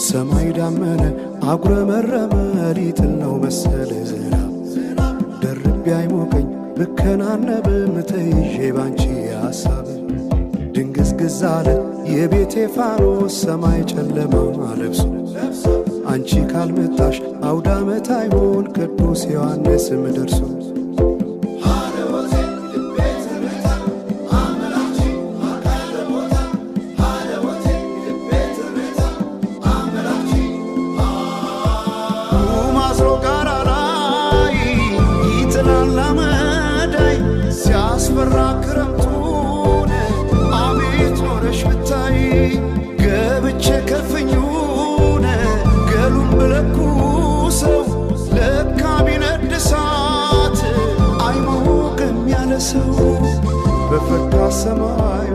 ሰማይ ዳመነ አጉረመረመ፣ ሊጥል ነው መሰል ዝናብ። ደርቤ አይሞቀኝ ብከናነብም ተይዤ ባንቺ ሐሳብ። ድንግዝግዝ አለ የቤቴ ፋኖስ፣ ሰማይ ጨለማ ለብሶ። አንቺ ካልመጣሽ አውዳመት አይሆን ቅዱስ ዮሐንስም ደርሶ። ማዝሮ ጋራ ላይ ይጥላል አመዳይ፣ ሲያስፈራ ክረምቱን አቤት ኖረሽ ብታይ። ገብቼ ከፍኙን ገሉን ብለኩሰው፣ ለካ ቢነድ እሳት አይሞቅም ያለ ሰው። በፈካ ሰማዩ